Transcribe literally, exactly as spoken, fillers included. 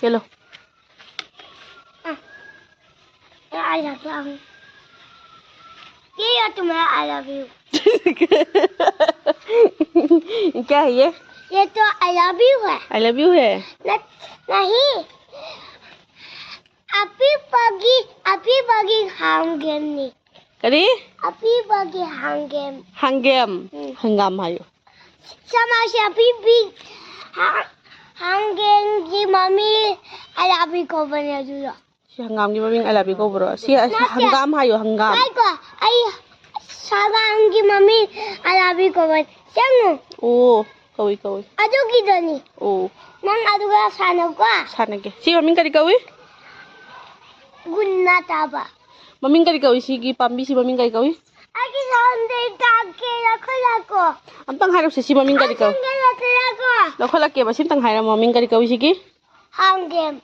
Hello. Ah. Ya, I love you. Kaya tumaya, I love you. क्या है ये? ये तो I love you है। I love you है। न-, नहीं। अभी बगी, अभी बगी हम गेम नहीं। करी? अभी बगी हम गेम। हंगेम। हम्म। हंगाम हायो। समाज अभी भी हा-, हम गेम की मम्मी I love you को बना दूंगा। ꯁꯤ ꯍꯪꯒꯥꯝꯒꯤ ꯃꯃꯤꯡ ꯑꯂꯥꯕꯤ ꯀꯧꯕ꯭ꯔꯣ? ꯁꯤ, ꯁꯤ ꯅꯠꯇꯦ꯫ ꯍꯪꯒꯥꯝ ꯍꯥꯏꯌꯣ, ꯍꯪꯒꯥꯝ꯫ ꯉꯥꯏꯈꯣ, ꯑꯩ ꯁꯥꯒꯥꯡꯒꯤ ꯃꯃꯤꯡ ꯑꯂꯥꯕꯤ ꯀꯧꯕ꯫ ꯆꯪꯉꯨ꯫ ꯑꯣ, ꯀꯧꯏ, ꯀꯧꯏ꯫ ꯑꯗꯨꯒꯤꯗꯨꯅꯤ꯫ ꯑꯣ꯫ ꯅꯪ ꯑꯗꯨꯒ ꯁꯥꯟꯅꯧꯀꯣ꯫ ꯁꯥꯟꯅꯒꯦ꯫ ꯁꯤ ꯃꯃꯤꯡ ꯀꯔꯤ ꯀꯧꯏ? ꯒꯨꯟꯅ ꯇꯥꯕ꯫ ꯃꯃꯤꯡ ꯀꯔꯤ ꯀꯧꯏ? ꯁꯤꯒꯤ ꯄꯥꯝꯕꯤꯁꯤ ꯃꯃꯤꯡ ꯀꯔꯤ ꯀꯧꯏ? ꯑꯩꯒꯤ ꯁꯥꯎꯟꯗꯩ ꯀꯥꯞꯀꯦ, ꯂꯧꯈꯠꯂꯛꯀꯣ꯫ ꯑꯝꯇꯪ ꯍꯥꯏꯔꯛꯁꯦ, ꯁꯤ ꯃꯃꯤꯡ ꯀꯔꯤ ꯀꯧꯏ? ꯑꯝꯇꯪꯒ ꯂꯧꯈꯠꯂꯛꯀꯣ꯫ ꯂꯧꯈꯠꯂꯛꯀꯦꯕ, ꯁꯤ ꯑꯝꯇꯪ ꯍꯥꯏꯔꯝꯃꯣ, ꯃꯃꯤꯡ ꯀꯔꯤ ꯀꯧꯏ ꯁꯤꯒꯤ? ꯍꯪꯒꯦꯝ꯫